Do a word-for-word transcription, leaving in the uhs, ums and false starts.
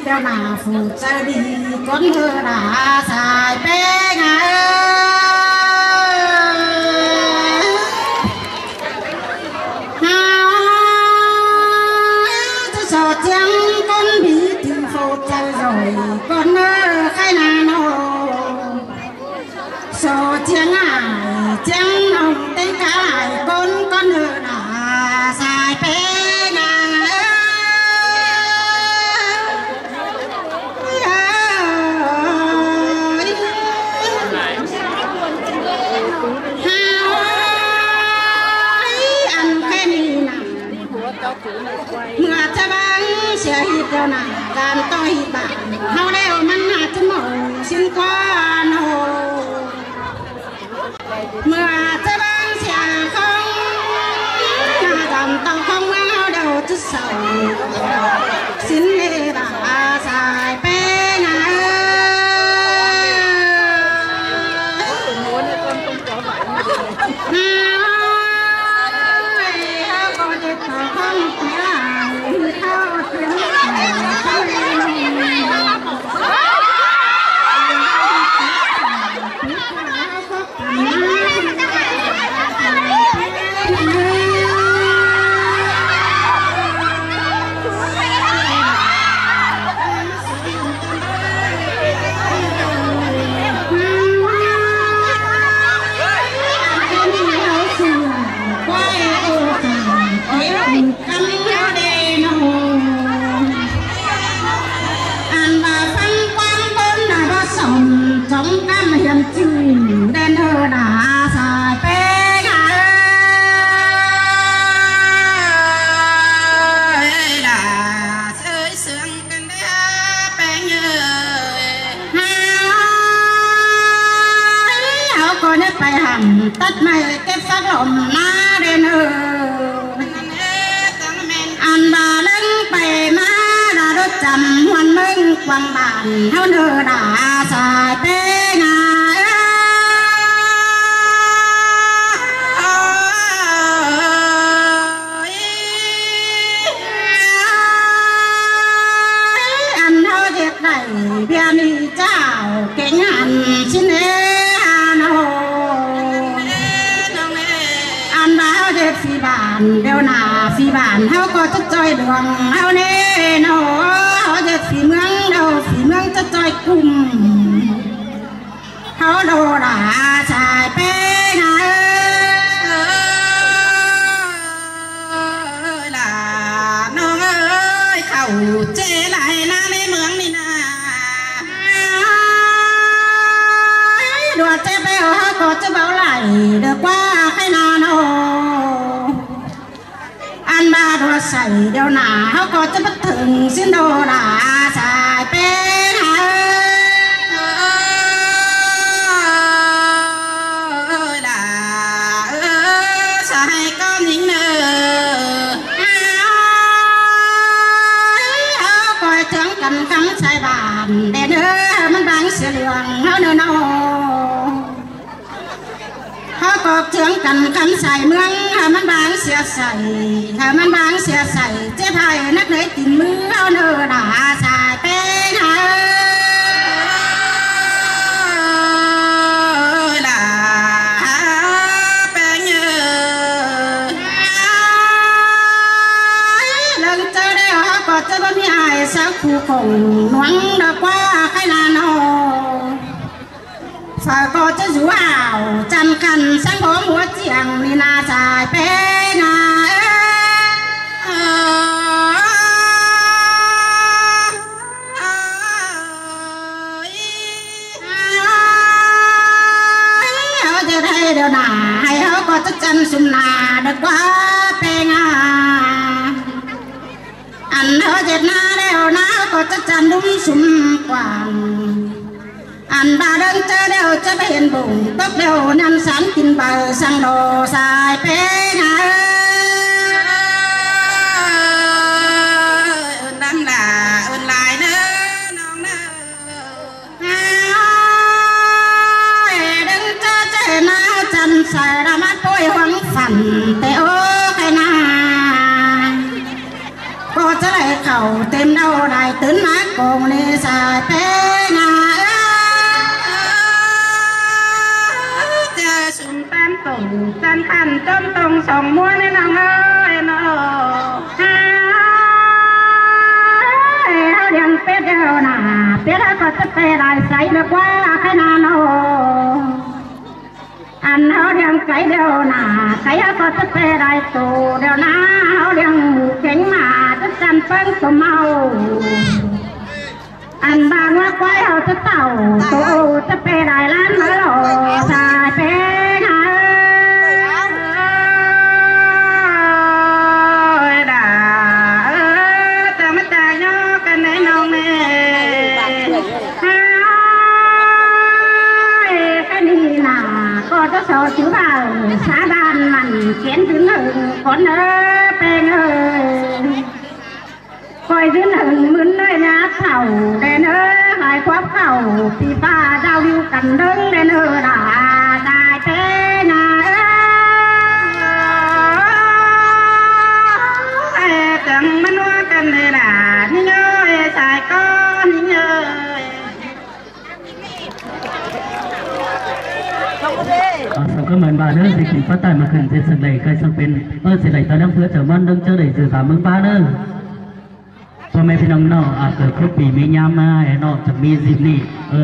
Đeo nả phủ chaư đi, ꞌcốn ꞌhơ đa sai ꞌpé ngà ơi. Hao ơi, ꞌchớ so ꞌchiếng ꞌcốn đi, ꞌtứ phủ chaư ꞌdội, ꞌcốn ꞌhơ khay nả ꞌnớ. So ꞌchiếng ải, ꞌchiếng ꞌnọng ꞌtếng cá ải, ꞌcốn ꞌcốn ꞌhơ đa sai ꞌpé ngà ơi. Hao ơi, ăn khay ꞌnị nả. ꞌMưa ꞌchớ bang sia ꞌhịt đeo nả, ꞌcan ꞌtọ ꞌhịt bản, ꞌháu ꞌlẹo ꞌmắn nả ꞌchớ mỏ ꞌsịn ꞌquá ꞌnớ. ꞌMưa ꞌchớ bang sia khong, nả ꞌcan ꞌtọ khong ꞌmưa ꞌháu đeo ꞌchớ sau. ꞌSịn ꞌlẹ đa sai ꞌpé ngà ơi. Ăn ba phắng ꞌquám ꞌcốn nả báu sỏng, sống căm hiền chim, đen ꞌhơ đa sai ꞌpé ngà ơi. Đa sới sương ꞌpé ngà ơi. Hao ơi, ꞌháu ꞌcọ ꞌnhá pay hẳn, tắt ꞌmạy kếp sắc lỏm ná đen ꞌhơ. Ăn ba ꞌlớng pay ꞌmá đa đốt chăm huan ꞌmớng quảng bản, ꞌháu ꞌnớ đa sai ꞌpé ngà ơi. Ăn ꞌháu ꞌdệt đảy ꞌviạk ꞌnị chảu kéng hẳn ꞌsịn ê ha ꞌnớ. Ăn ba ꞌháu ꞌdệt phi bản, đeo nả phi bản ꞌháu ꞌcọ chắng ꞌchoi luông ꞌháu ꞌnớ ꞌnớ. ꞌHáu ꞌdệt phi ꞌmướng, đeo phi ꞌmướng chắng ꞌchoi ꞌcum. ꞌHáu đa đa sai ꞌpé ngà ơi. Đa ꞌnọng ơi, khảu ꞌchớ lai ꞌná ꞌlế ꞌmướng ꞌnị nả. Đuaꞌ ꞌchớ báu ꞌháu ꞌcọ ꞌchớ báu lai, đa ꞌquá khay nả ꞌnớ. Ăn ba đuaꞌ sai đeo nả ꞌháu ꞌcọ ꞌchớ báu thửng ꞌsịn đo đa sai ꞌpé ngà ơi. Đa sai ꞌcọ ꞌnhính ꞌnớ. ꞌHáu ꞌcoi ꞌchương căn khắm sai bản đen ꞌnớ, ꞌmắn bang sia luông ꞌháu ꞌnớ ꞌnớ. ꞌHáu ꞌcọ ꞌchương căn khắm sai ꞌmướng, ꞌmắn bang sia sai, ꞌmắn bang sia sai, ꞌchớ pay nắc ꞌnới tin ꞌmướng ꞌháu ꞌnớ đa sai ꞌpé ngà ơi. Đa ꞌpé ngà ơi. ꞌLớng ꞌchớ đeo ꞌháu ꞌcọ ꞌchớ báu ꞌmí ai sia khu khong ꞌnuống đa ꞌquá khay nả ꞌnớ. Phaư ꞌcọ ꞌchớ dú áo chăn khăn ꞌsướng bók hua chiêng ꞌnị nả sai ꞌpé ngà ơi. ꞌHáu ꞌdệt hay đeo nả, hay ꞌháu ꞌcọ chắng chăn sum nả đa ꞌquá ꞌpé ngà. Ăn ꞌháu ꞌdệt nả đeo nả ꞌcọ chắng chăn ꞌlúm sum quảng. Ăn ba ꞌlớng ꞌchớ đeo ꞌchớ báu hên bổng tốc đeo ꞌnặn sán kin baư săng đo sai ꞌpé ngà ơi. Ơn lắm là ơn lai ꞌnớ ꞌnọng ꞌnớ. ꞌLớng ꞌchớ ꞌchớ nả chăn sai đa ꞌmá ꞌpội huang phản ꞌtẹ ꞌo khay nả. ꞌCọ ꞌchớ đảy khảu têm đau đảy tứn ꞌmá cong ꞌtẹ pé lai sai ꞌlẹo ꞌquá khái ꞌná ꞌnớ. Ăn ꞌháu ꞌliệng cáy điêu ꞌnạ, cáy ꞌháu ꞌcọ ꞌtẹ pé lai tô điêu ꞌnạ, ꞌháu ꞌliệng ꞌmú kéng ꞌmá ꞌtẹ chăn ꞌpơng tô ꞌmau. Ăn ꞌva ꞌngúa ꞌquái ꞌháu ꞌtẹ tảu tô ꞌtẹ pé lai ꞌlán ꞌmá ꞌlọ sai pé ꞌnạ. Ơi đa, ơ, ta ꞌmá ta ꞌnhó căn đé ꞌnọng ꞌnị. Ơi, cái ꞌnị ꞌnạ, ꞌcọ ta so chứ ꞌva sa đan mẳn kén thứ nợ, con ơ, peng ơi. Khỏi dưn hưng mứn ꞌnọi ꞌnhá thảu đen ơ, hai khóp khảu, pí ꞌva đao điêu căn đớng đen ơ đa, đai pé ꞌnạ ơ. Ê, tưng ꞌmắn ꞌnúa căn đê đa, ꞌnhính ơi, sai con ꞌnhính ơi. Ơ, sau ꞌcọ mơn ꞌva ꞌnớ, ꞌdệt kin pắt ꞌtoi ꞌmá khửn ꞌdệt săng đảy, ꞌcọ săng pên, ơ, ꞌdệt đảy ꞌtoi ꞌlẹo ꞌpưa chaư ꞌmắn ꞌnưng chaư đảy dưa dả ꞌmướng ꞌva ꞌnớ. ꞌPo ꞌme ꞌpi ꞌnọng ꞌnọ, ơ, ꞌcọ khóp pi ꞌmí ꞌnhám ꞌmá, ơ, ꞌnọ, chắng ꞌmí dịp ꞌnị, ơ,